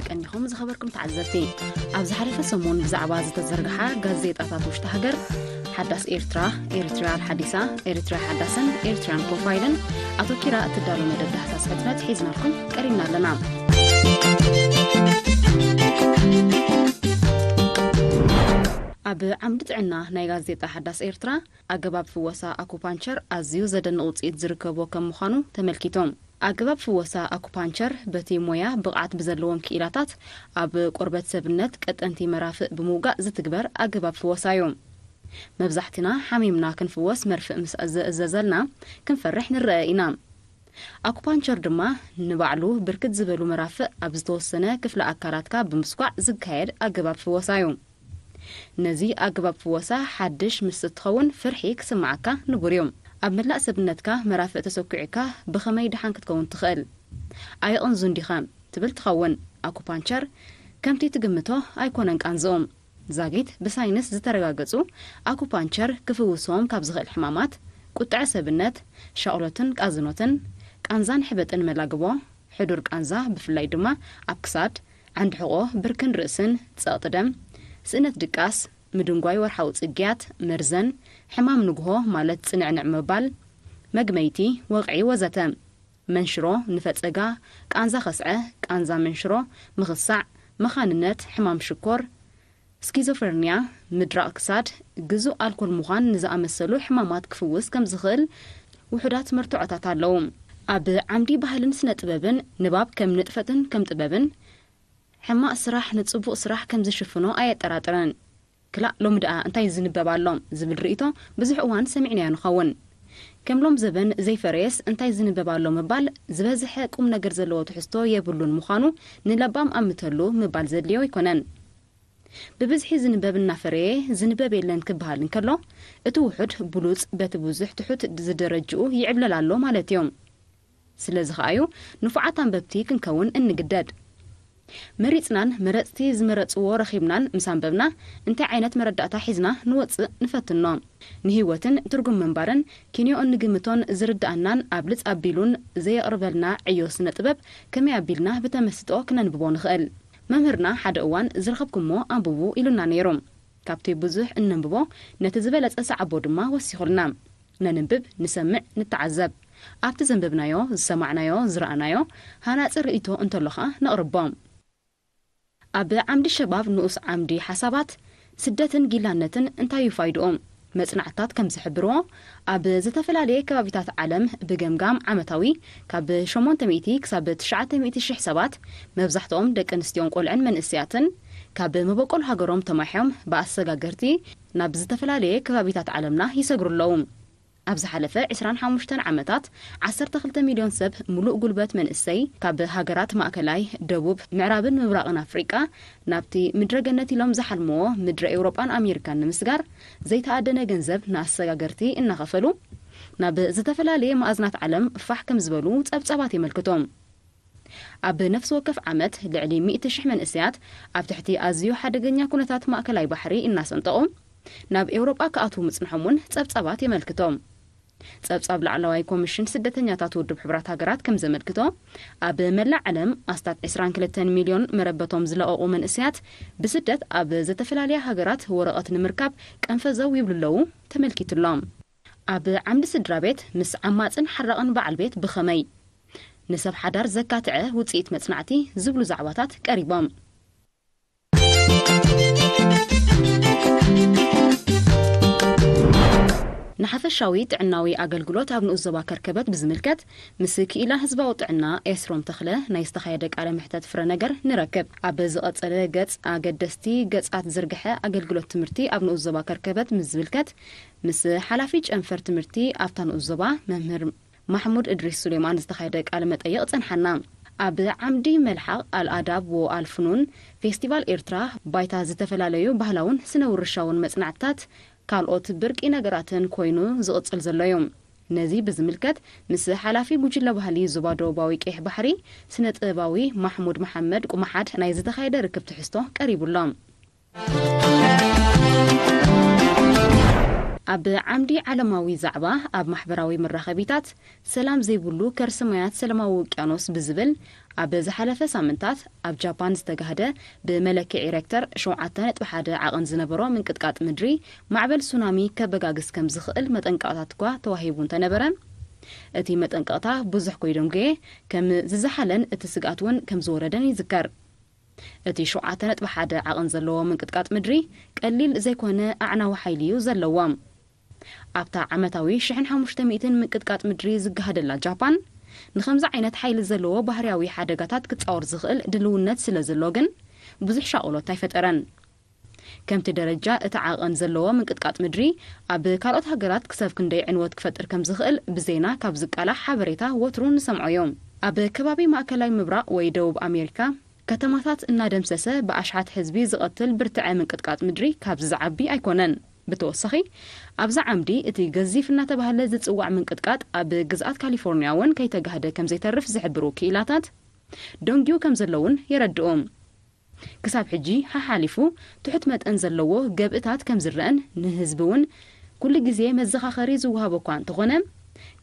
ቀኒኹም ዝኸበርኩም ተዓዘብቲ፣ ኣብ ዝሓለፈ ሰሙን ብዛዕባ ዝተዘርግሓ ጋዜጣታት ውሽጢ ሃገር ሓዳስ ኤርትራ፣ ኤሪትሪያ ኣልሓዲሳ፣ ኤሪትሪያ ሓዳስን ኤሪትሪያን ፕሮፋይልን ኣተኪራ እትዳሎ መደብ ዳህሳስ ሕትመት ሒዝናልኩም ቀሪብና ኣለና። ኣብ ዓምዲ ጥዕና ናይ ጋዜጣ ሓዳስ ኤርትራ፣ ኣገባብ ፍወሳ ኣኩፓንቸር ኣዝዩ ዘደንቕ ውጽኢት ዝርከቦ ከም ምዃኑ ተመልኪቱ። ኣገባብ ፍወሳ ኣኩፓንቸር በቲ ሞያ ብቕዓት ብዘለዎም ክኢላታት ኣብ ቆርበት ሰብነት ቀጠንቲ መራፍእ ብምውጋእ ዝትግበር ኣገባብ ፍወሳ እዩ። መብዛሕትና ሓሚምና ክንፍወስ መርፍእ ምስ ዘእዘዘልና ክንፈርሕ ንረአ ኢና። ኣኩፓንቸር ድማ ንባዕሉ ብርክት ዝበሉ መራፍእ ኣብ ዝተወሰነ ክፍለ ኣካላትካ ብምስኳዕ ዝካየድ ኣገባብ ፍወሳ እዩ። ነዚ ኣገባብ ፍወሳ ሓድሽ ምስ እትኸውን ፍርሒ ክስምዓካ ንቡር እዩ። ኣብ መላእ ሰብነትካ መራፍእ ተሰኲዕካ ብኸመይ ደሓን ክትከውን ትኽእል? ኣይቕንዙን ዲኸ? ትብል ትኸውን። ኣኩፓንቸር ከምቲ ትግምቶ ኣይኮነን ቃንዝኡ። ዛጊት ብሳይንስ ዝተረጋገጹ ኣኩፓንቸር ክፍውሶም ካብ ዝኽእል ሕማማት፣ ቁጥዐ ሰብነት፣ ሻቕሎትን ቃዝኖትን፣ ቃንዛን ሕበጥን መላግቦ፣ ሕዱር ቃንዛ ብፍላይ ድማ ኣብ ክሳድ፣ ዓንዲ ሕቖ፣ ብርክን ርእስን፣ ጸቕጢ ደም፣ ስእነት ድቃስ፣ ምድንጓይ ወርሓዊ ጽግያት፣ መርዘን፣ ሕማም ንግሆ ማለት ጽንዕንዕ ምባል፣ መግመይቲ፣ ወቕዒ ወዘተ። መንሽሮ፣ ንፈጸጋ፣ ቃንዛ ከስዐ፣ ቃንዛ መንሽሮ፣ ምኽሳዕ፣ መኻንነት፣ ሕማም ሽኮር፣ ስኪዞፍረንያ፣ ምድራቕ ክሳድ፣ ግዙእ ኣልኮል ምዃን ንዝኣመሰሉ ሕማማት ክፍውስ ከም ዝኽእል ውሑዳት መርትዖታት ኣለዉ። ኣብ ዓምዲ ባህልን ስነ ጥበብን ንባብ ከም ንጥፈትን ከም ጥበብን ሕማቕ ስራሕ ንጽቡቕ ስራሕ ከም ዝሽፍኖ ኣየጠራጥርን። ክላእ ሎሚ ደኣ እንታይ ዝንበብ ኣሎ ዝብል ርእይቶ ብዙሕ እዋን ሰሚዕናዮ ንኸውን። ከም ሎም ዘበን ዘይፈረየስ እንታይ ዝንበብ ኣሎ ምባል ዝበዝሐ ቁም ነገር ዘለዎ ትሕዝቶ የብሉን ምዃኑ ንለባም ኣምተሉ ምባል ዘድልዮ ኣይኮነን። ብብዝሒ ዝንበብ እናፈረየ ዝንበብ የለን ክበሃል እንከሎ፣ እቲ ውሑድ ብሉጽ በቲ ብዙሕ ትሑት ዝደረጅኡ ይዕብለል ኣሎ ማለት እዩ። ስለዚ ከኣዩ ንፉዓት ኣንበብቲ ክንከውን እንግደድ። መሪጽናን መረጽቲ ዝመረጽዎ ረኺብናን ምስ ኣንበብና እንታይ ዓይነት መረዳእታ ሒዝና ንወጽእ ንፈትኖ። ንህይወትን ትርጉም ምንባርን ኪንዮ እንግምቶን ዝርድኣናን ኣብ ልጽ ኣቢሉን ዘየቕርበልና ዕዮ ስነ ጥበብ ከመይ ኣቢልና ብተመስጦ ክነንብቦ ንኽእል? መምህርና ሓደ እዋን ዝረኸብኩሞ ኣንብቡ ኢሉና ነይሩ። ካብቲ ብዙሕ እነንብቦ ነቲ ዝበለጸ ሰዓቦ ድማ ወሲኹልና። ነንብብ፣ ንሰምዕ፣ ንተዓዘብ። ኣብቲ ዘንበብናዮ፣ ዝሰማዕናዮ፣ ዝረኣናዮ ሃናጺ ርእይቶ እንተሎ ኸኣ ነቕርቦ። ኣብ ዓምዲ ሸባብ ንኡስ ዓምዲ ሓሳባት ስደትን ጊላነትን እንታይ እዩ ፋይድኡ? መጽናዕትታት ከም ዝሕብርዎ፣ ኣብ ዝተፈላለየ ከባቢታት ዓለም ብገምጋም ዓመታዊ ካብ ሸሞንተ ሚእቲ ክሳብ ትሽዓተ ሚእቲ ሽሕ ሰባት፣ መብዛሕትኦም ደቂ ኣንስትዮን ቆልዕን መንእሰያትን፣ ካብ መበቆል ሃገሮም ተማሕዮም ብኣሰጋገርቲ ናብ ዝተፈላለየ ከባቢታት ዓለምና ይሰግሩ ኣለዉ። ኣብ ዝሓለፈ ዕስራን ሓሙሽተን ዓመታት፣ ዓሰርተ ክልተ ሚልዮን ሰብ፣ ምሉእ ጉልበት መንእሰይ፣ ካብ ሃገራት ማእከላይ፣ ደቡብ፣ ምዕራብን ምብራቕን ኣፍሪቃ ናብቲ ምድረ ገነት ኢሎም ዝሓልምዎ ምድረ ኤውሮጳን ኣሜሪካን ንምስጋር፣ ዘይተኣደነ ገንዘብ ንኣሰጋገርቲ እናኸፈሉ፣ ናብ ዝተፈላለየ መኣዝናት ዓለም ፋሕ ከም ዝበሉ ጸብጻባት የመልክቱ። ኣብ ነፍሲ ወከፍ ዓመት ልዕሊ ሚእቲ ሽሕ መንእሰያት ኣብ ትሕቲ ኣዝዩ ሓደገኛ ኩነታት ማእከላይ ባሕሪ እናሰንጠቑ ናብ ኤውሮጳ ክኣትዉ ምጽንሖም እውን ጸብጻባት የመልክቶ። ጸብጻብ ላዕለዋይ ኮሚሽን ስደተኛታት ውድብ ሕቡራት ሃገራት ከም ዘመልክቶ፣ ኣብ መላእ ዓለም ኣስታት ዕስራን ክልተን ሚልዮን መረበቶም ዝለቐቑ መንእሰያት ብስደት ኣብ ዝተፈላለያ ሃገራት ወረቐት ንምርካብ ቀንፈዘው ይብሉ ኣለዉ ተመልኪቱ ኣሎ። ኣብ ዓምዲ ስድራ ቤት ምስ ዓማጽን ሓራቕን በዓል ቤት ብኸመይ ንሰብ ሓዳር ዘካትዐ ውጽኢት መጽናዕቲ ዝብሉ ዛዕባታት ቀሪቦም። ንሓፈሻዊ ጥዕናዊ ኣገልግሎት ኣብ ንኡስ ዞባ ከርከበት ብዝምልከት ምስ ክኢላ ህዝባዊ ጥዕና ኤስሮም ተኽለ ናይ ዝተኻየደ ቃለ መሕተት ፍረ ነገር ንረክብ። ኣብ ዝቐጸለ ገጽ ኣገደስቲ ገጻት ዝርግሐ ኣገልግሎት ትምህርቲ ኣብ ንኡስ ዞባ ከርከበት ምስ ዝምልከት ምስ ሓላፊ ጨንፈር ትምህርቲ ኣብታ ንኡስ ዞባ መምህር ማሕሙድ እድሪስ ሱሌማን ዝተኻየደ ቃለ መጠይቕ ጸንሓና። ኣብ ዓምዲ መልሓቕ ኣልኣዳብ ወኣልፍኑን ፌስቲቫል ኤርትራ ባይታ ዝተፈላለዩ ባህላውን ስነ ውርሻውን መጽናዕትታት ካልኦት ብርቂ ነገራትን ኮይኑ ዝቕጽል ዘሎ እዩ። ነዚ ብዝምልከት ምስ ሓላፊ ጉጅለ ባህሊ ዞባ ደቡባዊ ቀይሕ ባሕሪ ስነ ጥበባዊ ማሕሙድ መሓመድ ቁማሓድ ናይ ዝተኻየደ ርክብ ትሕዝቶ ቀሪቡ ኣሎ። ኣብ ዓምዲ ዓለማዊ ዛዕባ ኣብ ማሕበራዊ መራኸቢታት፣ ሰላም ዘይብሉ ከርሲ ማያት ሰላማዊ ውቅያኖስ ብዝብል ኣብ ዝሓለፈ ሳምንታት ኣብ ጃፓን ዝተጋህደ ብመለክዒ ሬክተር ሸውዓተ ነጥቢ ሓደ ዓቐን ዝነበሮ ምንቅጥቃጥ ምድሪ ማዕበል ሱናሚ ከበጋግስ ከም ዝኽእል መጠንቀቕታት እኳ ተዋሂቡ እንተነበረ፣ እቲ መጠንቀቕታ ብዙሕ ኮይደንጉየ ከም ዝዘሓለን እቲ ስግኣት እውን ከም ዝወረደን ይዝከር። እቲ ሸውዓተ ነጥቢ ሓደ ዓቐን ዘለዎ ምንቅጥቃጥ ምድሪ ቀሊል ዘይኮነ ኣዕናዊ ሓይሊ እዩ ዘለዎ። ኣብታ ዓመታዊ ሽሕን ሓሙሽተ ሚእትን ምንቅጥቃጥ ምድሪ ዝገሃደላ ጃፓን፣ ንኸምዚ ዓይነት ሓይሊ ዘለዎ ባህርያዊ ሓደጋታት ክጻወር ዝኽእል ድልውነት ስለ ዘሎ ግን ብዙሕ ሻቕሎት ኣይፈጠረን። ከምቲ ደረጃ እቲ ዓቐን ዘለዎ ምንቅጥቃጥ ምድሪ ኣብ ካልኦት ሃገራት ክሳብ ክንደይ ዕንወት ክፈጥር ከም ዝኽእል ብዜና ካብ ዝቃላሕ ሓበሬታ ወትሩ ንሰምዖ እዩ። ኣብ ከባቢ ማእከላይ ምብራቕ ወይ ደቡብ ኣሜሪካ፣ ከተማታት እናደምሰሰ ብኣሽሓት ህዝቢ ዝቐትል ብርትዐ ምንቅጥቃጥ ምድሪ ካብዚ ዝዓቢ ኣይኮነን። ብተወሳኺ፣ ኣብዛ ዓምዲ እቲ ገዚፍ እናተባህለ ዝጽዋዕ ምንቅጥቃጥ ኣብ ግዝኣት ካሊፎርኒያ እውን ከይተጋህደ ከም ዘይተርፍ ዝሕብሩ ክኢላታት፣ ደንጊዩ ከም ዘሎ እውን የረድኡ። ክሳብ ሕጂ ሓሓሊፉ ትሑት መጠን ዘለዎ ገብእታት ከም ዝረአን ንህዝቢ እውን ኩሉ ግዜ መዘኻኸሪ ዝወሃቦ እኳ እንተኾነ፣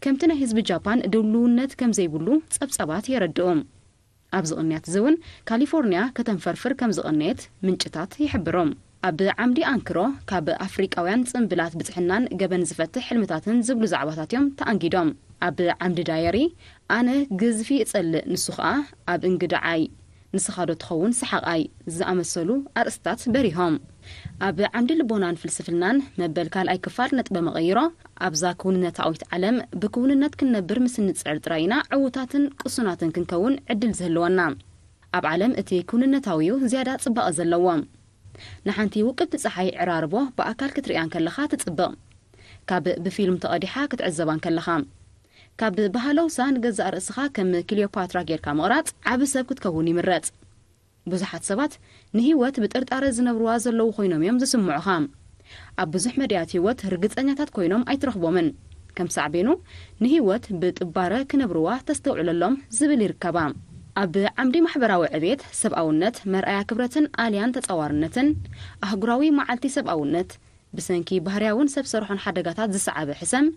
ከምቲ ናይ ህዝቢ ጃፓን ድልውነት ከም ዘይብሉ ጸብጻባት የረድኡ። ኣብዚ ቅንያት እዚ እውን ካሊፎርኒያ ከተንፈርፍር ከም ዝቐነየት ምንጭታት ይሕብሩ። ኣብ ዓምዲ ኣንክሮ ካብ ኣፍሪቃውያን ጽንብላት ብጽሕናን ገበን ዝፈትሕ ሕልምታትን ዝብሉ ዛዕባታት እዮም ተኣንጊዶም። ኣብ ዓምዲ ዳየሪ ኣነ ግዝፊ እጸልእ፣ ንሱ ኸኣ ኣብ እንግድዓይ፣ ንስኻ ዶ ትኸውን ሰሓቓይ ዝኣመሰሉ ኣርእስታት በሪሆም። ኣብ ዓምዲ ልቦናን ፍልስፍናን መበል ካልኣይ ክፋል ነጥበ መቐይሮ፣ ኣብዛ ክውንነታዊት ዓለም ብክውንነት ክንነብር ምስ እንጽዕር ጥራይ ኢና ዕዉታትን ቅሱናትን ክንከውን ዕድል ዝህልወና። ኣብ ዓለም እቲ ክውንነታዊ እዩ ዝያዳ ጽባቐ ዘለዎ። ንሓንቲ ውቅብቲ ጸሓይ ዕራርቦ ብኣካል ክትርእያ እንከለኻ ትጽብቕ። ካብ ብፊልም ተቐዲሓ ክትዕዘባ እንከለኻ። ካብ ብሃለውሳ ንገዛእ ርእስኻ ከም ክሊዮፓትራ ጌርካ ምቕራጽ ዓቢ ሰብ ክትከውን ይምረጽ። ብዙሓት ሰባት ንህይወት ብጥርጣረ ዝነብርዋ ዘለዉ ኮይኖም እዮም ዝስምዑኻ። ኣብ ብዙሕ መዳያት ህይወት ርግጸኛታት ኮይኖም ኣይትረኽቦምን። ከም ሳዕቤኑ፣ ንህይወት ብጥባረ ክነብርዋ ተስተውዕለሎም ዝብል ይርከባ። ኣብ ዓምዲ ማሕበራዊ ዕቤት፣ ሰብኣውነት፣ መርኣያ ክብረትን ኣልያን ተጻዋርነትን፣ ኣህጉራዊ መዓልቲ ሰብኣውነት፣ ብሰንኪ ባህርያውን ሰብ ሰርሖን ሓደጋታት ዝሰዓበ ሕሰም፣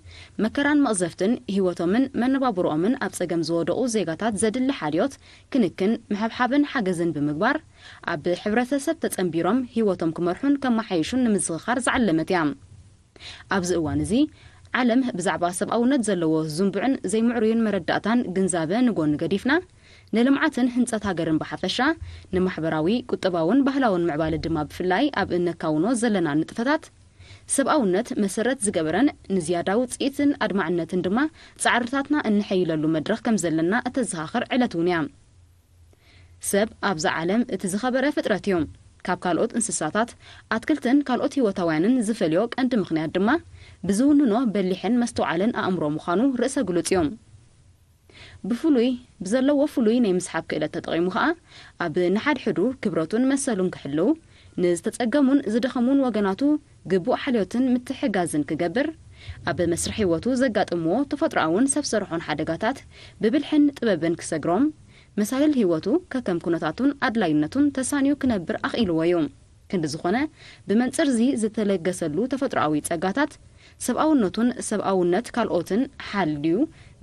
መከራን መቕዘፍትን ህይወቶምን መነባብሮኦምን ኣብ ጸገም ዝወደቑ ዜጋታት ዘድሊ ሓልዮት፣ ክንክን፣ ምሕብሓብን ሓገዝን ብምግባር፣ ኣብ ሕብረተሰብ ተጸንቢሮም ህይወቶም ክመርሑን ከመሓይሹን ንምዝኽኻር ዝዓለመት እያ። ኣብዚ እዋን እዚ፣ ዓለም ብዛዕባ ሰብኣውነት ዘለዎ ዝንቡዕን ዘይምዕሩይን መረዳእታን ግንዛበ ንጎኒ ገዲፍና፣ ንልምዓትን ህንጸት ሃገርን ብሓፈሻ፣ ንማሕበራዊ፣ ቁጠባውን ባህላውን ምዕባለ ድማ ብፍላይ ኣብ እነካውኖ ዘለና ንጥፈታት፣ ሰብኣውነት መሰረት ዝገበረን ንዝያዳ ውጽኢትን ኣድማዕነትን ድማ ጻዕርታትና እንሐይለሉ መድረኽ ከም ዘለና እተዘኻኽር ዕለት እውን እያ። ሰብ ኣብዛ ዓለም እቲ ዝኸበረ ፍጥረት እዩ። ካብ ካልኦት እንስሳታት፣ ኣትክልትን ካልኦት ህይወታውያንን ዝፈልዮ ቀንዲ ምኽንያት ድማ ብዝውንኖ በሊሕን መስተውዓልን ኣእምሮ ምዃኑ ርእሰ ግሉጽ እዩ። ብፍሉይ ብዘለዎ ፍሉይ ናይ ምስሓብ ክእለት ተጠቒሙ ኸኣ ኣብ ንሓድሕዱ ክብረቱን መሰሉን ክሕልው፣ ንዝተጸገሙን ዝደኸሙን ወገናቱ ግቡእ ሓልዮትን ምትሕጋዝን ክገብር፣ ኣብ መስርሕ ህይወቱ ዘጋጥምዎ ተፈጥሮኣውን ሰብ ሰርሖን ሓደጋታት ብብልሕን ጥበብን ክሰግሮም፣ መሳልል ህይወቱ ከከም ኩነታቱን ኣድላይነቱን ተሳንዩ ክነብር ኣኽኢልዎ እዩ። ክንዲ ዝኾነ፣ ብመንጽር እዚ ዝተለገሰሉ ተፈጥሮኣዊ ጸጋታት፣ ሰብኣውነቱን ሰብኣውነት ካልኦትን ሓልዩ፣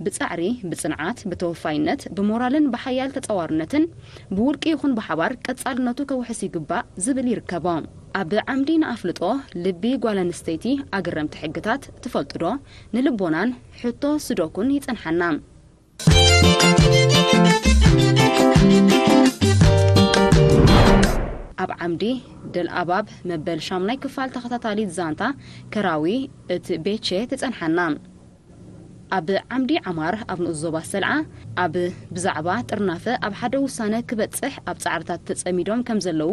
ብጻዕሪ፣ ብጽንዓት፣ ብተወፋይነት፣ ብሞራልን ብሓያል ተጻዋርነትን፣ ብውልቂ ይኹን ብሓባር ቀጻልነቱ ከውሕስ ይግባእ ዝብል ይርከቦ። ኣብ ዓምዲ ንኣፍልጦ፣ ልቢ ጓል ኣንስተይቲ ኣገረምቲ ሕግታት ትፈልጡ ዶ? ንልቦናን ሕቶ ስዶኩን ይጸንሓና። ኣብ ዓምዲ ደል ኣባብ መበል ሻምናይ ክፋል ተኸታታሊት ዛንታ ከራዊ እቲ ቤቼ ትጸንሓና። ኣብ ዓምዲ ዓማር ኣብ ንኡስ ዞባ ሰልዓ ኣብ ብዛዕባ ጥርናፈ ኣብ ሓደ ውሳነ ክበጽሕ ኣብ ጻዕርታት ተጸሚዶም ከም ዘለዉ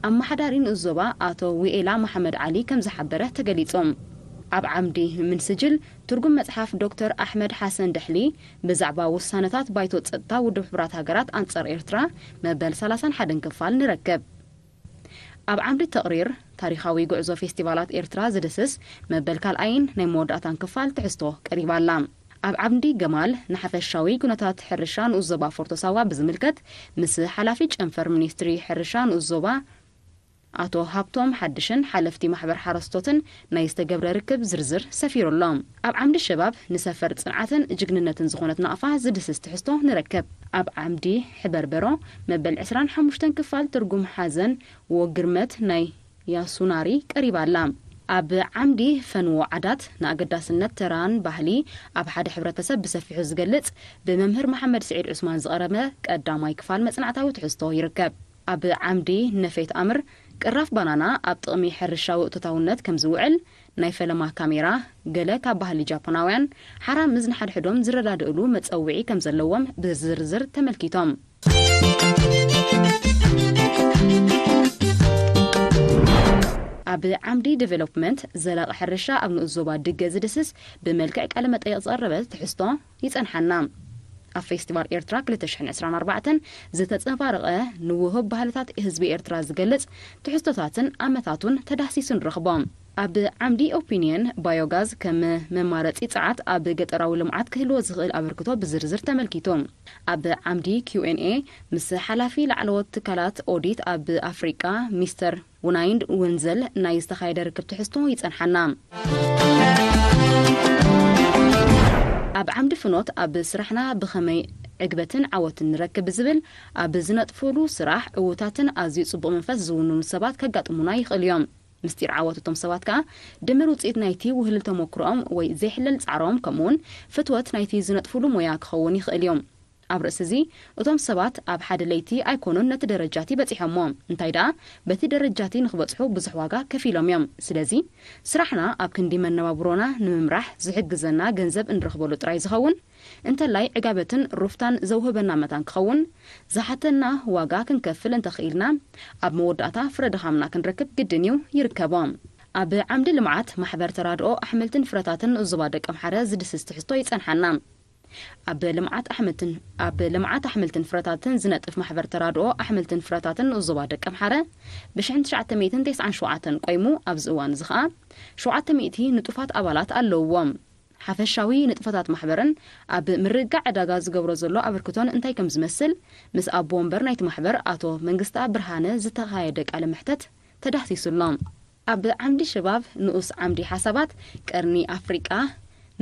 ኣመሓዳሪ ንኡስ ዞባ ኣቶ ዊኤላ መሓመድ ዓሊ ከም ዝሓበረ ተገሊጹ። ኣብ ዓምዲ ምን ስጅል ትርጉም መጽሓፍ ዶክተር ኣሕመድ ሓሰን ደሕሊ ብዛዕባ ውሳነታት ባይቶ ጸጥታ ውድብ ሕቡራት ሃገራት ኣንጻር ኤርትራ መበል ሰላሳን ሓደን ክፋል ንረክብ። ኣብ ዓምዲ ተቕሪር ታሪኻዊ ጉዕዞ ፌስቲቫላት ኤርትራ ዝድስስ መበል ካልኣይን ናይ መወዳእታን ክፋል ትሕዝቶ ቀሪባ ኣላ። ኣብ ዓምዲ ገማል ንሓፈሻዊ ኩነታት ሕርሻ ንኡስ ዞባ ፎርቶ ሳዋ ብዝምልከት ምስ ሓላፊ ጨንፈር ሚኒስትሪ ሕርሻ ንኡስ ዞባ ኣቶ ሃብቶም ሓድሽን ሓለፍቲ ማሕበር ሓረስቶትን ናይ ዝተገብረ ርክብ ዝርዝር ሰፊሩ ኣሎ። ኣብ ዓምዲ ሸባብ ንሰፈር ጽንዓትን ጅግንነትን ዝኾነት ናቕፋ ዝድስስ ትሕዝቶ ንረክብ። ኣብ ዓምዲ ሕበርበሮ መበል ዕስራን ሓሙሽተን ክፋል ትርጉም ሓዘን ወግርመት ናይ ያሱናሪ ቀሪባ ኣላ። ኣብ ዓምዲ ፈንዎ ዓዳት ንኣገዳስነት ተራን ባህሊ ኣብ ሓደ ሕብረተሰብ ብሰፊሑ ዝገልጽ ብመምህር መሓመድ ስዒድ ዑስማን ዝቐረበ ቀዳማይ ክፋል መጽናዕታዊ ትሕዝቶ ይርከብ። ኣብ ዓምዲ ነፈይት ኣምር ቅራፍ ባናና ኣብ ጥቕሚ ሕርሻዊ እቶታውነት ከም ዝውዕል ናይ ፈለማ ካሜራ፣ ገለ ካብ ባህሊ ጃፓናውያን ሓራ ምስ ንሓድሕዶም ዝረዳድእሉ መጸውዒ ከም ዘለዎም ብዝርዝር ተመልኪቶም። ኣብ ዓምዲ ዴቨሎፕመንት ዘላቒ ሕርሻ ኣብ ንኡስ ዞባ ድገ ዝድስስ ብመልክዕ ቃለ መጠይቕ ዝቐረበ ትሕዝቶ ይጸንሓና። ኣብ ፌስቲቫል ኤርትራ ክልተ ሽሕን ዕስራን ኣርባዕተን ዝተጸንባረቐ ንውሁብ ባህልታት ህዝቢ ኤርትራ ዝገልጽ ትሕዝቶታትን ኣመታቱን ተዳህሲሱ ንረኽቦ። ኣብ ዓምዲ ኦፒንየን ባዮጋዝ ከም መማረጺ ጸዓት ኣብ ገጠራዊ ልምዓት ክህልዎ ዝኽእል ኣበርክቶ ብዝርዝር ተመልኪቱ። ኣብ ዓምዲ ኪው ኤን ኤ ምስ ሓላፊ ላዕለዎት ትካላት ኦዲት ኣብ ኣፍሪቃ ሚስተር ውናይንድ ወንዘል ናይ ዝተኻየደ ርክብ ትሕዝቶ ይጸንሓና። ኣብ ዓምዲ ፍኖት ኣብ ስራሕና ብኸመይ ዕግበትን ዓወትን ንረክብ ብዝብል ኣብ ዝነጥፈሉ ስራሕ ዕዉታትን ኣዝዩ ጽቡቕ መንፈስ ዝውንኑ ሰባት ከጋጥሙና ይኽእሉ እዮም። ምስጢር ዓወት እቶም ሰባት ከኣ ድምር ውጽኢት ናይቲ ውህልል ተመክሮኦም ወይ ዘይሕለል ጻዕሮም ከምኡውን ፍትወት ናይቲ ዝነጥፍሉ ሞያ ክኸውን ይኽእል እዩ። ኣብ ርእሲ እዚ እቶም ሰባት ኣብ ሓደ ለይቲ ኣይኮኑን ነቲ ደረጃቲ በጺሖሞ። እንታይ ደኣ በቲ ደረጃቲ ንኽበጽሑ ብዙሕ ዋጋ ከፊሎም እዮም። ስለዚ ስራሕና ኣብ ክንዲ መነባብሮና ንምምራሕ ዝሕግዘና ገንዘብ እንረኽበሉ ጥራይ ዝኸውን እንተላይ ዕጋበትን ሩፍታን ዘውህበና መታን ክኸውን ዝሓተና ዋጋ ክንከፍል እንተኽኢልና ኣብ መወዳእታ ፍረ ድኻምና ክንረክብ ግድን እዩ ይርከቦ። ኣብ ዓምዲ ልምዓት ማሕበር ተራድኦ ኣሕምልትን ፍረታትን ንኡስ ዞባ ደቀምሓረ ዝድስስ ትሕዝቶ ይጸንሓና። ኣብ ልምዓት ኣሕምልትን ኣብ ልምዓት ኣሕምልትን ፍረታትን ዝነጥፍ ማሕበር ተራድኦ ኣሕምልትን ፍረታትን ንኡስ ዞባ ደቀምሓረ ብሽሕን ትሽዓተ ሚእትን ተስዓን ሸውዓተን ቆይሙ ኣብዚ እዋን እዚ ኸኣ ሸውዓተ ሚእቲ ንጡፋት ኣባላት ኣለውዎ። ሓፈሻዊ ንጥፈታት ማሕበርን ኣብ ምርግጋዕ ዕዳጋ ዝገብሮ ዘሎ ኣበርክቶን እንታይ ከም ዝመስል ምስ ኣቦ ወንበር ናይቲ ማሕበር ኣቶ መንግስታ ብርሃነ ዝተኻየደ ቃለ መሕተት ተዳህሲሱ ኣሎ። ኣብ ዓምዲ ሽባብ ንኡስ ዓምዲ ሓሳባት ቀርኒ ኣፍሪቃ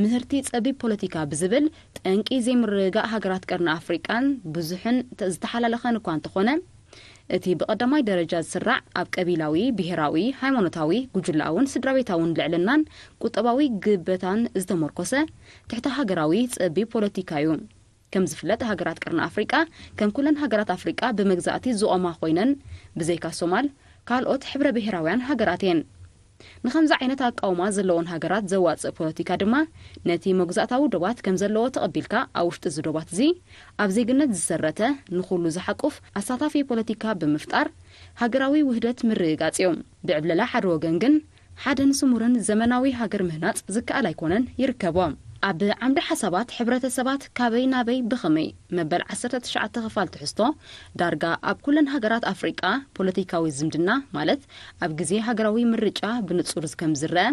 ምህርቲ ጸቢብ ፖለቲካ ብዝብል ጠንቂ ዘይምርግጋእ ሃገራት ቀርኒ ኣፍሪቃን ብዙሕን ተ-፣ ዝተሓላለኸን እኳ እንተኾነ እቲ ብቐዳማይ ደረጃ ዝስራዕ ኣብ ቀቢላዊ፣ ብሄራዊ፣ ሃይማኖታዊ፣ ጉጅለኣውን ስድራቤታውን ልዕልናን ቁጠባዊ ግበታን ዝተመርኮሰ ትሕተ ሃገራዊ ጸቢብ ፖለቲካ እዩ። ከም ዝፍለጥ ሃገራት ቀርኒ ኣፍሪቃ ከም ኩለን ሃገራት ኣፍሪቃ ብመግዛእቲ ዝቖማ ኮይነን ብዘይካ ሶማል ካልኦት ሕብረ ብሄራውያን ሃገራት እየን። ንኸምዚ ዓይነት ኣቃውማ ዘለዎን ሃገራት ዘዋጽእ ፖለቲካ ድማ ነቲ መግዛእታዊ ዶባት ከም ዘለዎ ተቐቢልካ ኣብ ውሽጢ እዚ ዶባት እዚ ኣብ ዜግነት ዝሰረተ ንኹሉ ዝሓቁፍ ኣሳታፊ ፖለቲካ ብምፍጣር ሃገራዊ ውህደት ምርግጋጽ እዩ። ብዕብለላ ሓደ ወገን ግን ሓደን ስሙርን ዘመናዊ ሃገር ምህናጽ ዝከኣል ኣይኮነን ይርከቦ። ኣብ ዓምዲ ሓሳባት ሕብረተሰባት ካበይ ናበይ ብኸመይ መበል ዓሰርተ ትሽዓተ ክፋል ትሕዝቶ ዳርጋ ኣብ ኩለን ሃገራት ኣፍሪቃ ፖለቲካዊ ዝምድና ማለት ኣብ ግዜ ሃገራዊ ምርጫ ብንጹር ከም ዝረአ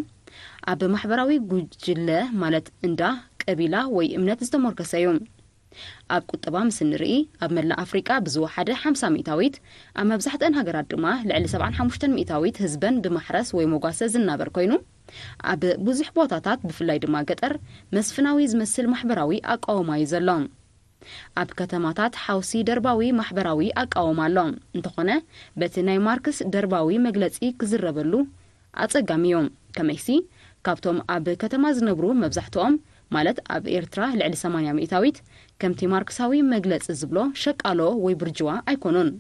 ኣብ ማሕበራዊ ጉጅለ ማለት እንዳ ቀቢላ ወይ እምነት ዝተሞርከሰ እዩ። ኣብ ቁጠባ ምስ እንርኢ ኣብ መላእ ኣፍሪቃ ብዝወሓደ ሓምሳ ሚእታዊት ኣብ መብዛሕትአን ሃገራት ድማ ልዕሊ ሰብዓን ሓሙሽተን ሚእታዊት ህዝበን ብማሕረስ ወይ መጓሰ ዝናበር ኮይኑ ኣብ ብዙሕ ቦታታት ብፍላይ ድማ ገጠር መስፍናዊ ዝመስል ማሕበራዊ ኣቃውማ እዩ ዘሎ። ኣብ ከተማታት ሓውሲ ደርባዊ ማሕበራዊ ኣቃውማ ኣሎ። እንተኾነ በቲ ናይ ማርክስ ደርባዊ መግለጺ ክዝረበሉ ኣጸጋሚ እዩ። ከመይሲ ካብቶም ኣብ ከተማ ዝነብሩ መብዛሕትኦም ማለት ኣብ ኤርትራ ልዕሊ ሰማንያ ሚእታዊት ከምቲ ማርክሳዊ መግለጺ ዝብሎ ሸቃሎ ወይ ብርጅዋ ኣይኮኑን።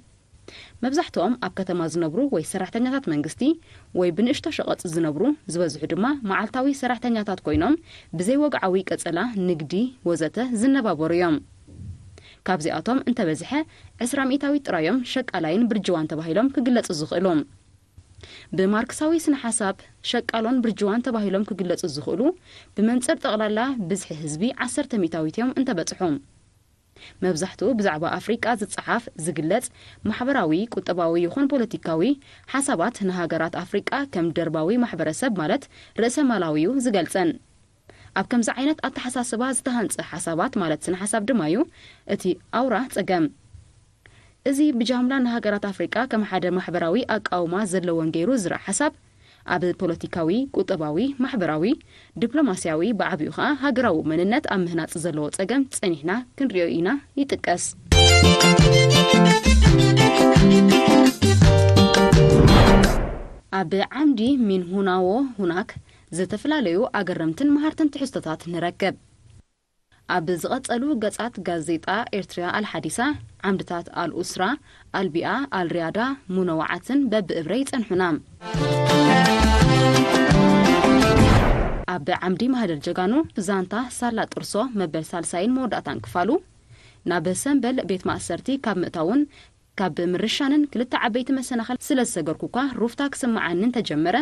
መብዛሕትኦም ኣብ ከተማ ዝነብሩ ወይ ሰራሕተኛታት መንግስቲ ወይ ብንእሽቶ ሸቐጥ ዝነብሩ ዝበዝሑ ድማ መዓልታዊ ሰራሕተኛታት ኮይኖም ብዘይ ወግዓዊ ቀጸላ ንግዲ ወዘተ ዝነባበሩ እዮም። ካብዚኣቶም እንተበዝሐ ዕስራ ሚእታዊት ጥራዮም ሸቃላይን ብርጅዋን ተባሂሎም ክግለጹ ዝኽእሉ። ብማርክሳዊ ስነ ሓሳብ ሸቃሎን ብርጅዋን ተባሂሎም ክግለጹ ዝኽእሉ ብመንጽር ጠቕላላ ብዝሒ ህዝቢ ዓሰርተ ሚእታዊት እዮም እንተበጽሑ። መብዛሕትኡ ብዛዕባ ኣፍሪቃ ዝጸሓፍ ዝግለጽ ማሕበራዊ ቁጠባዊ ይኹን ፖለቲካዊ ሓሳባት ንሃገራት ኣፍሪቃ ከም ደርባዊ ማሕበረሰብ ማለት ርእሰ ማላዊ እዩ ዝገልጸን። ኣብ ከምዚ ዓይነት ኣተሓሳስባ ዝተሃንጸ ሓሳባት ማለት ስነ ሓሳብ ድማ እዩ እቲ ኣውራ ጸገም። እዚ ብጃምላ ንሃገራት ኣፍሪቃ ከም ሓደ ማሕበራዊ ኣቃውማ ዘለወን ገይሩ ዝረኣ ሓሳብ፣ ኣብ ፖለቲካዊ፣ ቁጠባዊ፣ ማሕበራዊ፣ ዲፕሎማስያዊ፣ ብዓቢኡ ኸኣ ሃገራዊ መንነት ኣብ ምህናጽ ዘለዎ ጸገም ጸኒሕና ክንሪኦ ኢና ይጥቀስ። ኣብ ዓምዲ ሚን ሁናዎ ሁናክ ዝተፈላለዩ ኣገረምትን መሃርትን ትሕዝቶታት ንረክብ። ኣብ ዝቐጸሉ ገጻት ጋዜጣ ኤርትርያ ኣልሓዲሳ፣ ዓምድታት ኣልኡስራ፣ ኣልቢኣ፣ ኣልሪያዳ፣ ሙነዋዓትን በብእብረ ይጸንሑና። ኣብ ዓምዲ ማህደር ጀጋኑ፣ ዛንታ ሳላ ጥርሶ መበል ሳልሳይን መወዳእታን ክፋሉ፣ ናብ ሰምበል ቤት ማእሰርቲ ካብ ምእታውን ካብ ምርሻንን ክልተ ዓበይቲ መሰናኽል ስለ ዝሰገርኩ እኳ ሩፍታ ክስምዓኒ እንተጀመረ፣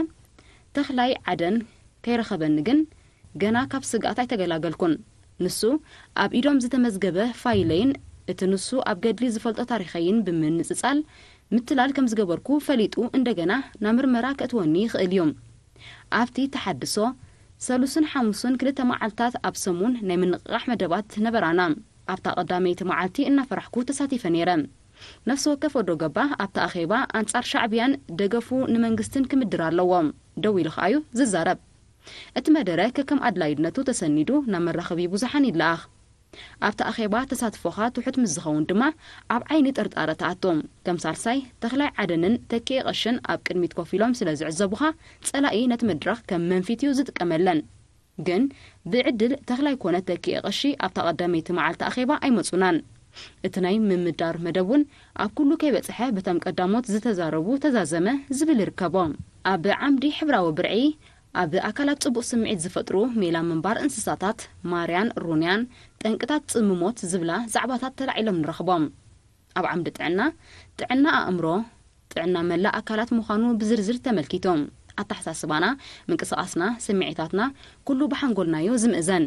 ተኽላይ ዓደን ከይረኸበኒ ግን ገና ካብ ስግኣት ኣይተገላገልኩን። ንሱ ኣብ ኢዶም ዝተመዝገበ ፋይለይን እቲ ንሱ ኣብ ገድሊ ዝፈልጦ ታሪኸይን ብምንጽጻል ምትላል ከም ዝገበርኩ ፈሊጡ እንደገና ናብ ምርመራ ከእትወኒ ይኽእል እዩ። ኣብቲ ተሓድሶ፣ ሰሉስን ሓሙስን ክልተ መዓልታት ኣብ ሰሙን ናይ ምንቕቓሕ መደባት ነበራና። ኣብታ ቀዳመይቲ መዓልቲ እናፈራሕኩ ተሳቲፈ ነይረ። ነፍሲ ወከፍ ወዶ ገባ ኣብቲ ኣኼባ ኣንጻር ሻዕብያን ደገፉ ንመንግስትን ክምድር ኣለዎ። ደው ኢሉ ኸኣዩ ዝዛረብ። እቲ መደረ ከከም ኣድላይነቱ ተሰኒዱ ናብ መራኸቢ ብዙሓን ይለኣኽ። ኣብቲ ኣኼባ ተሳትፎኻ ትሑት ምስ ዝኸውን ድማ ኣብ ዓይኒ ጥርጣረ ትኣቱ። ከም ሳልሳይ ተኽላይ ዓደንን ተኪኤ ቀሽን ኣብ ቅድሚት ኮፍ ኢሎም ስለ ዝዕዘቡኻ፣ ጸላኢ ነቲ መድረኽ ከም መንፊት እዩ ዝጥቀመለን። ግን ብዕድል ተኽላይ ኮነ ተኪኤ ቀሺ ኣብታ ቀዳመይቲ መዓልቲ ኣኼባ ኣይመጹናን። እቲ ናይ ምምዳር መደብ እውን ኣብ ኩሉ ከይበጽሐ በቶም ቀዳሞት ዝተዛረቡ ተዛዘመ ዝብል ይርከቦ። ኣብ ዓምዲ ሕብራዊ ብርዒ፣ ኣብ ኣካላት ጽቡቕ ስምዒት ዝፈጥሩ ሜላ ምንባር እንስሳታት፣ ማርያን ሩንያን፣ ጠንቅታት ጽምሞት ዝብላ ዛዕባታት ተላዒሎም ንረኽቦም። ኣብ ዓምዲ ጥዕና፣ ጥዕና ኣእምሮ፣ ጥዕና መላእ ኣካላት ምዃኑ ብዝርዝር ተመልኪቱ። ኣተሓሳስባና፣ ምንቅስቓስና፣ ስምዒታትና፣ ኩሉ ብሓንጎልናዮ ዝምእዘን።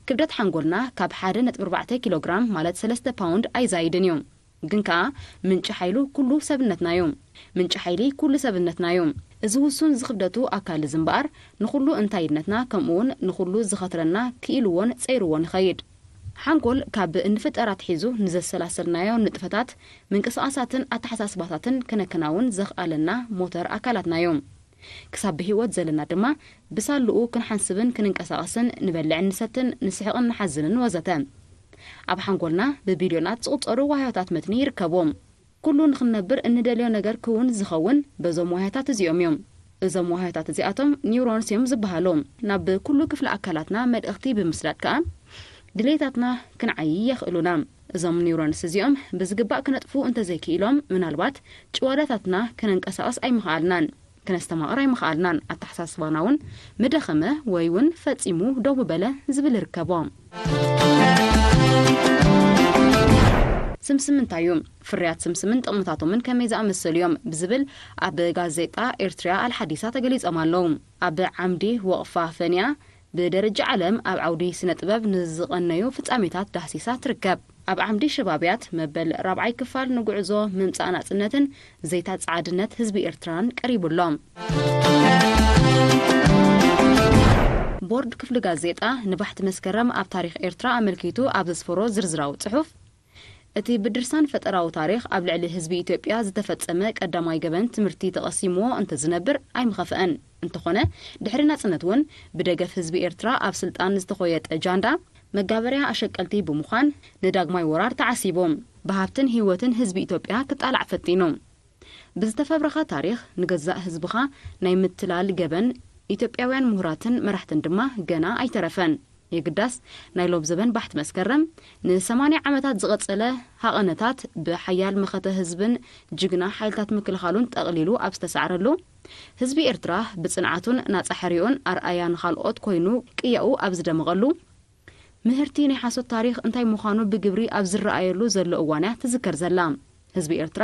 ክብደት ሓንጎልና ካብ ሓደ ነጥቢ ኣርባዕተ ኪሎ ግራም፣ ማለት ሰለስተ ፓውንድ ኣይዛይድን እዩ። ግን ከኣ ምንጪ ሓይሉ ኩሉ ሰብነትና እዩ። ምንጪ ሓይሊ ኩሉ ሰብነትና እዩ። እዚ ውሱን ዝኽብደቱ ኣካል እዚ እምበኣር፣ ንኹሉ እንታይነትና፣ ከምኡውን ንኹሉ ዝኸትረና ክኢልዎን ጸይርዎን ይኸይድ። ሓንጎል ካብ እንፍጠር ኣትሒዙ ንዘሰላሰልናዮ ንጥፈታት፣ ምንቅስቓሳትን ኣተሓሳስባታትን ከነከናውን ዘኽኣለና ሞተር ኣካላትና እዩ። ክሳብ ብህይወት ዘለና ድማ፣ ብሳልኡ ክንሓንስብን ክንንቀሳቐስን፣ ንበልዕን ንሰትን፣ ንስሕቕን ንሓዝንን ወዘተ። ኣብ ሓንጎልና ብቢልዮናት ዝቑጸሩ ዋህዮታት መትኒ ይርከቡ። ኩሉ ንኽንነብር እንደልዮ ነገር ክውን ዝኸውን በዞም ዋህዮታት እዚኦም እዮም። እዞም ዋህዮታት እዚኣቶም ኒውሮንስ እዮም ዝበሃሉ። ናብ ኩሉ ክፍሊ ኣካላትና መልእኽቲ ብምስዳድ ከኣ ድሌታትና ክንዓዪ የኽእሉና። እዞም ኒውሮንስ እዚኦም ብዝግባእ ክነጥፉ እንተዘይክኢሎም፣ ምናልባት ጭዋዳታትና ከነንቀሳቕስ ኣይምኽኣልናን፣ ከነስተማቕር ኣይምኽኣልናን። ኣተሓሳስባና እውን ምደኸመ ወይ እውን ፈጺሙ ደው ምበለ ዝብል ይርከቦ። ስምስም እንታይ እዩ? ፍርያት ስምስምን ጥቕምታቶምን ከመይ ዝኣመሰሉ እዮም? ብዝብል ኣብ ጋዜጣ ኤርትርያ ኣልሓዲሳ ተገሊጾም ኣለዉ። ኣብ ዓምዲ ወቕፋ ፈንያ፣ ብደረጃ ዓለም ኣብ ዓውዲ ስነ ጥበብ ንዝቐነዩ ፍጻሜታት ዳህሲሳ ትርከብ። ኣብ ዓምዲ ሽባብያት መበል ራብዓይ ክፋል ንጉዕዞ ምምጻእ ናጽነትን ዘይታ ጸዓድነት ህዝቢ ኤርትራን ቀሪቡ ኣሎ። ቦርድ ክፍሊ ጋዜጣ ንባሕቲ መስከረም ኣብ ታሪኽ ኤርትራ ኣመልኪቱ ኣብ ዘስፈሮ ዝርዝራዊ ጽሑፍ፣ እቲ ብድርሳን ፈጠራዊ ታሪኽ ኣብ ልዕሊ ህዝቢ ኢትዮጵያ ዝተፈጸመ ቀዳማይ ገበን ትምህርቲ ተቐሲምዎ እንተዝነብር ኣይምኸፍአን። እንተኾነ፣ ድሕሪ ናጽነት እውን ብደገፍ ህዝቢ ኤርትራ ኣብ ስልጣን ዝተኾየጠ ጃንዳ መጋበርያ ኣሸቀልቲ ብምዃን ንዳግማይ ወራር ተዓሲቡ። ብሃብትን ህይወትን ህዝቢ ኢትዮጵያ ክጣላዕ ፈቲኑ። ብዝተፈብረኸ ታሪኽ ንገዛእ ህዝብኻ ናይ ምትላል ገበን ኢትዮጵያውያን ምሁራትን መራሕትን ድማ ገና ኣይተረፈን። የግዳስ ናይ ሎብ ዘበን ባሕቲ መስከረም ንሰማንያ ዓመታት ዝቐጸለ ሃቐነታት ብሓያል መኸተ ህዝብን ጅግና ሓይልታት ምክልኻሉን ጠቕሊሉ ኣብ ዝተሳዕረሉ፣ ህዝቢ ኤርትራ ብጽንዓቱን ናጻ ሕርዮኡን ኣርኣያ ንኻልኦት ኮይኑ ቅያኡ ኣብ ዝደመቐሉ፣ ምህርቲ ናይ ሓሶት ታሪኽ እንታይ ምዃኑ ብግብሪ ኣብ ዝረኣየሉ ዘሎ እዋን እያ ትዝከር ዘላ። ህዝቢ ኤርትራ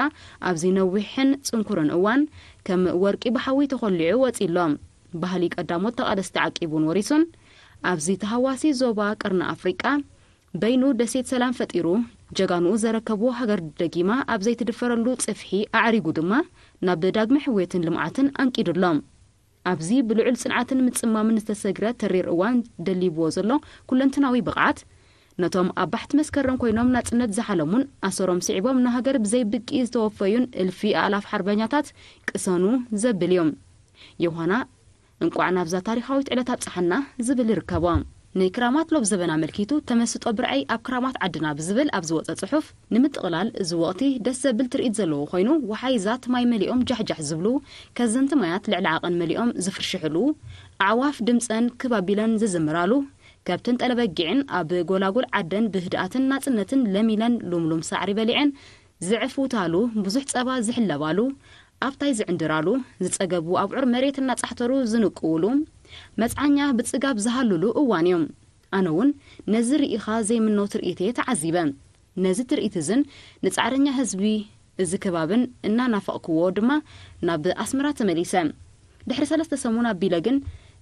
ኣብዚ ነዊሕን ጽንኩርን እዋን ከም ወርቂ ብሓዊ ተኾሊዑ ወጺኡ ኣሎ። ባህሊ ቀዳሞት ተቓለስቲ ዓቂቡን ወሪሱን፣ ኣብዚ ተሃዋሲ ዞባ ቀርኒ ኣፍሪቃ በይኑ ደሴት ሰላም ፈጢሩ፣ ጀጋኑኡ ዘረከብዎ ሃገር ደጊማ ኣብ ዘይትድፈረሉ ጽፍሒ ኣዕሪጉ ድማ ናብ ዳግመ ሕውየትን ልምዓትን ኣንቂዱ ኣሎ። ኣብዚ ብልዑል ጽንዓትን ምጽማምን ዝተሰግረ ተሪር እዋን ደሊብዎ ዘሎ ኩለንትናዊ ብቕዓት፣ ነቶም ኣብ ባሕቲ መስከረም ኮይኖም ናጽነት ዝሓለሙን ኣሰሮም ስዒቦም ንሃገር ብዘይ ብቂ ዝተወፈዩን እልፊ ኣእላፍ ሓርበኛታት ቅሰኑ ዘብል እዩ። ዮሃና፣ እንቋዕ ናብዛ ታሪኻዊት ዕለት ኣብጽሓና ዝብል ይርከቦ። ንክራማት ሎብ ዘበን ኣመልኪቱ ተመስጦ ብርዐይ ኣብ ክራማት ዓድና ብዝብል ኣብ ዝወጸ ጽሑፍ፣ ንምጥቕላል እዚ ወቕቲ ደስ ዘብል ትርኢት ዘለዎ ኮይኑ፣ ወሓይዛት ማይ መሊኦም ጃሕጃሕ ዝብሉ፣ ከዘንቲ ማያት ልዕሊ ዓቐን መሊኦም ዝፍርሽሕሉ፣ ኣዕዋፍ ድምጸን ክብ ኣቢለን ዝዝምራሉ፣ ከብትን ጠለበጊዕን ኣብ ጎላጉል ዓደን ብህድኣትን ናጽነትን ለሚለን ሉምሉም ሳዕሪ በሊዐን ዝዕፉታሉ፣ ብዙሕ ጸባ ዝሕለባሉ፣ ኣብታይ ዝዕንድራሉ፣ ዝጸገቡ ኣብዑር መሬት እናጻሕተሩ ዝንቅውሉ፣ መጽዓኛ ብጽጋብ ዝሃሉሉ እዋን እዩ። ኣነ እውን ነዚ ርኢኻ ዘይምኖ ትርኢት እየ ተዓዚበ። ነዚ ትርኢት እዝን ንጻዕረኛ ህዝቢ እዚ ከባብን እናናፈቕክዎ ድማ ናብ ኣስመራ ተመሊሰ። ድሕሪ ሰለስተ ሰሙን ኣቢለ ግን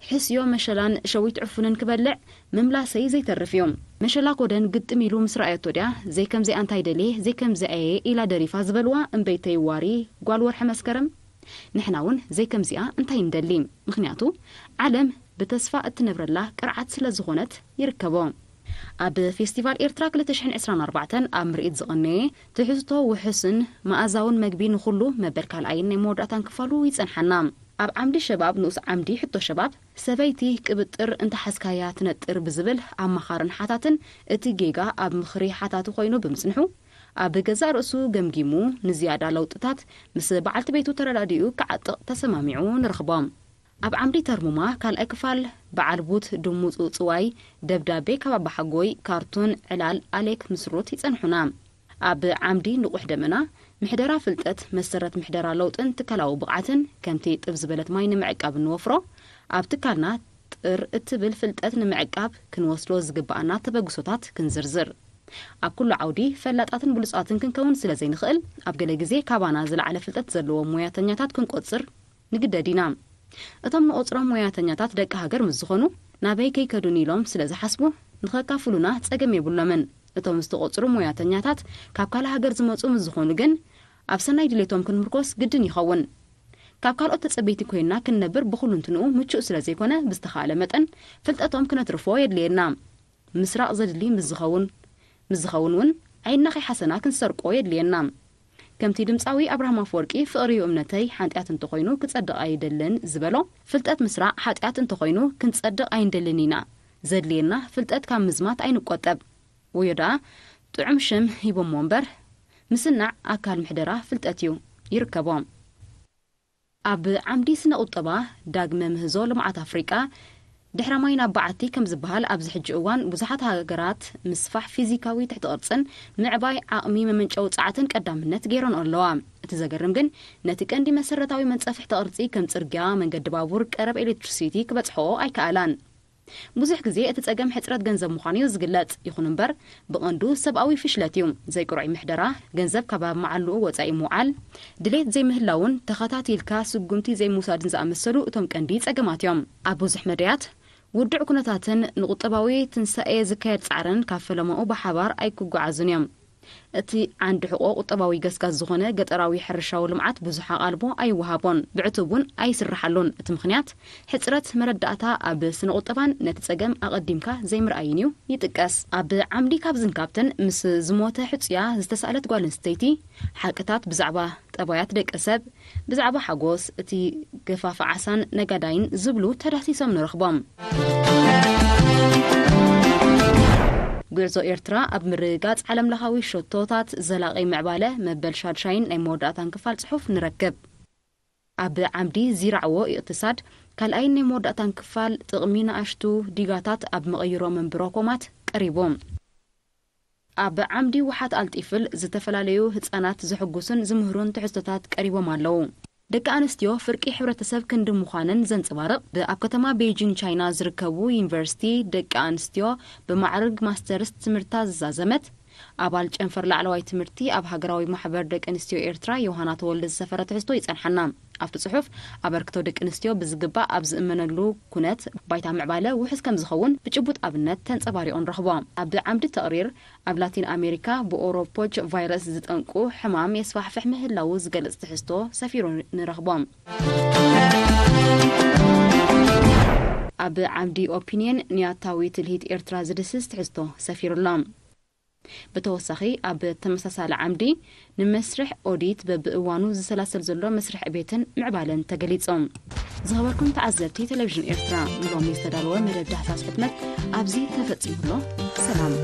ሕስዮ መሸላን ሸዊት ዕፉንን ክበልዕ ምምላሰይ ዘይተርፍ እዩ። መሸላ ኮደን ግጥም ኢሉ ምስ ረኣየቶ ድያ "ዘይከምዚኣ እንታይ ደልየ፣ ዘይከምዚኣየ" ኢላ ደሪፋ ዝበልዋ እምበይተይ ዋሪ ጓል ወርሒ መስከረም? ንሕና እውን ዘይከምዚኣ እንታይ እንደሊ? ምኽንያቱ ዓለም ብተስፋ እትነብረላ ቅርዓት ስለ ዝኾነት ይርከቦ። ኣብ ፌስቲቫል ኤርትራ ክልተ ሽሕን ዕስራን ኣርባዕተን ኣብ ምርኢት ዝቐነየ ትሕዝቶ ውሑስን መኣዛውን መግቢ ንኹሉ መበል ካልኣይን ናይ መወዳእታን ክፋሉ ይጸንሓና። ኣብ ዓምዲ ሸባብ ንኡስ ዓምዲ ሕቶ ሸባብ፣ ሰበይቲ ቅብጥር እንተሓዝካያ ትነጥር ብዝብል ኣማኻርን ሓታትን እቲ ጌጋ ኣብ ምኽሪ ሓታቲ ኮይኑ ብምጽንሑ፣ ኣብ ገዛእ ርእሱ ገምጊሙ ንዝያዳ ለውጥታት ምስ በዓልቲ ቤቱ ተረዳዲኡ ክዓጥቕ ተሰማሚዑ ንረኽቦ። ኣብ ዓምዲ ተርሙማ ካልኣይ ክፋል በዓል ቡት ድሙጹ ጽዋይ ደብዳቤ ካብ ኣባሓጎይ ካርቱን ዕላል ኣሌክ ምስሩት ይጸንሑና። ኣብ ዓምዲ ንቑሕ ደመና ምሕደራ ፍልጠት መሰረት ምሕደራ ለውጥን ትካላዊ ብቕዓትን ከምቲ ጥብ ዝበለት ማይ ንምዕቃብ እንወፍሮ ኣብ ትካልና ጥር እትብል ፍልጠት ንምዕቃብ ክንወስዶ ዝግብኣና ተበግሶታት ክንዝርዝር። ኣብ ኩሉ ዓውዲ ፈላጣትን ብሉጻትን ክንከውን ስለ ዘይንኽእል ኣብ ገለ ግዜ ካባና ዝለዓለ ፍልጠት ዘለዎም ሞያተኛታት ክንቆጽር ንግደድ ኢና። እቶም ንቖጽሮም ሞያተኛታት ደቂ ሃገር ምስ ዝኾኑ፣ ናበይ ከይከዱን ኢሎም ስለ ዝሓስቡ፣ ንኸካፍሉና ጸገም የብሎምን። እቶም ዝተቖጽሩ ሞያተኛታት ካብ ካልእ ሃገር ዝመጹ ምስ ዝኾኑ ግን፣ ኣብ ሰናይ ድሌቶም ክንምርኮስ ግድን ይኸውን። ካብ ካልኦት ተጸበይቲ ኮይንና ክንነብር ብኹሉንትንኡ ምቹእ ስለ ዘይኮነ፣ ብዝተኻእለ መጠን ፍልጠቶም ክነትርፎ የድልየና። ምስራቕ ዘድሊ ምስ ዝኸውን፣ ምስ ዝኸውን እውን ዓይንና ከይሓሰና ክንሰርቆ የድልየና። ከምቲ ድምጻዊ ኣብርሃም ኣፈወርቂ "ፍቕሪ እዩ እምነተይ፣ ሓጢኣት እንተኾይኑ ክጸድቕ ኣይደልን" ዝበሎ፣ ፍልጠት ምስራቕ ሓጢኣት እንተኾይኑ ክንጸድቕ ኣይንደልን ኢና። ዘድልየና ፍልጠት ካብ ምዝማት ኣይንቆጠብ። ወዮ ደኣ ጥዑም ሽም ሂቦሞ እምበር፣ ምስናዕ ኣካል ምሕደራ ፍልጠት እዩ። ይርከቦ። ኣብ ዓምዲ ስነ ቁጠባ፣ ዳግመ ምህዞ ልምዓት ኣፍሪቃ ድሕረ ማይ ናብ በዓቲ ከም ዝበሃል ኣብዚ ሕጂ እዋን ብዙሓት ሃገራት ምስፋሕ ፊዚካዊ ትሕቲ ቅርጽን ምዕባይ ዓቕሚ መመንጨዊ ጸዓትን ቀዳምነት ገይረንኦ ኣለዋ። እቲ ዘገርም ግን ነቲ ቀንዲ መሰረታዊ መንጸፍ ትሕቲ ቅርጺ ከም ጽርግያ፣ መንገዲ ባቡር፣ ቀረብ ኤሌክትሪሲቲ ክበጽሕኦ ኣይከኣላን። ብዙሕ ግዜ እቲ ጸገም ሕጽረት ገንዘብ ምዃኑ እዩ ዝግለጽ። ይኹን እምበር ብቐንዱ ሰብኣዊ ፍሽለት እዩ። ዘይቅሩዕ ምሕደራ፣ ገንዘብ ካብ ኣብ መዓልኡ ወጻኢ ምውዓል፣ ድሌት ዘይምህላውን ተኸታቲልካ ስጉምቲ ዘይምውሳድን ዝኣመሰሉ እቶም ቀንዲ ጸገማት እዮም። ኣብ ብዙሕ መዳያት ውዱዕ ኩነታትን ንቁጠባዊ ትንሳኤ ዝካየድ ጻዕርን ካብ ፈለማኡ ብሓባር ኣይክጓዓዙን እዮም። እቲ ዓንዲ ሕቆ ቁጠባዊ ገስጋስ ዝኾነ ገጠራዊ ሕርሻዊ ልምዓት ብዙሕ ኣቓልቦ ኣይወሃቦን፣ ብዕቱብ እውን ኣይስርሓሉን። እቲ ምኽንያት ሕጽረት መረዳእታ ኣብ ስነ ቁጠባን ነቲ ጸገም ኣቐዲምካ ዘይምርኣይን እዩ ይጥቀስ። ኣብ ዓምዲ ካብ ዝንካብትን ምስ ዝሞተ ሕጹያ ዝተሳእለት ጓል ኣንስተይቲ ሓቅታት ብዛዕባ ጠባያት ደቂ ሰብ፣ ብዛዕባ ሓጎስ፣ እቲ ገፋፊ ዓሳን ነጋዳይን ዝብሉ ተዳህሲሶም ንረኽቦም። ጉዕዞ ኤርትራ ኣብ ምርግጋጽ ዓለምለኻዊ ሸቶታት ዘላቒ ምዕባለ መበል ሻድሻይን ናይ መወዳእታን ክፋል ጽሑፍ ንረክብ። ኣብ ዓምዲ ዚራዕዎ ኢቕትሳድ ካልኣይን ናይ መወዳእታን ክፋል ጥቕሚ ንኣሽቱ ዲጋታት ኣብ መቐይሮ መንብሮ ኮማት ቀሪቡ። ኣብ ዓምዲ ውሓት ኣልጢፍል ዝተፈላለዩ ህጻናት ዘሕጉስን ዝምህሩን ትሕዝቶታት ቀሪቦም ኣለዉ። ደቂ ኣንስትዮ ፍርቂ ሕብረተሰብ ክንዲ ምዃነን ዘንጸባርቕ፣ ብ-፣ ኣብ ከተማ ቤጂንግ ቻይና ዝርከቡ ዩኒቨርሲቲ ደቂ ኣንስትዮ ብማዕርግ ማስተርስ ትምህርታ ዝዛዘመት፣ ኣባል ጨንፈር ላዕለዋይ ትምህርቲ ኣብ ሃገራዊ ማሕበር ደቂ ኣንስትዮ ኤርትራ ዮሃና ተወልደ ዝሰፈረ ትሕዝቶ ይጸንሓና። ኣብቲ ጽሑፍ፣ ኣበርክቶ ደቂ ኣንስትዮ ብዝግባእ ኣብ ዝእመነሉ ኩነት፣ ባይታ ምዕባለ ውሑስ ከም ዝኸውን ብጭቡጥ ኣብነት ተንጸባሪቑ ንረኽቦ። ኣብ ዓምዲ ተቕሪር፣ ኣብ ላቲን ኣሜሪካ ብኦሮፖች ቫይረስ ዝጠንቁ ሕማም የስፋሕፍሕ ምህላዉ ዝገልጽ ትሕዝቶ ሰፊሩ ንረኽቦ። ኣብ ዓምዲ ኦፒንየን ንያታዊ ትልሂት ኤርትራ ዝድስስ ትሕዝቶ ሰፊሩሎም። ብተወሳኺ ኣብ ተመሳሳሊ ዓምዲ ንመስርሕ ኦዲት በብእዋኑ ዝሰላሰል ዘሎ መስርሕ ዕቤትን ምዕባለን ተገሊጾም። ዝኸበርኩም ተዓዘብቲ ቴሌቪዥን ኤርትራ፣ ንሎሚ ዝተዳለወ መደብ ዳህሳስ ሕትመት ኣብዚ ተፈጺሙ ኣሎ። ሰላም።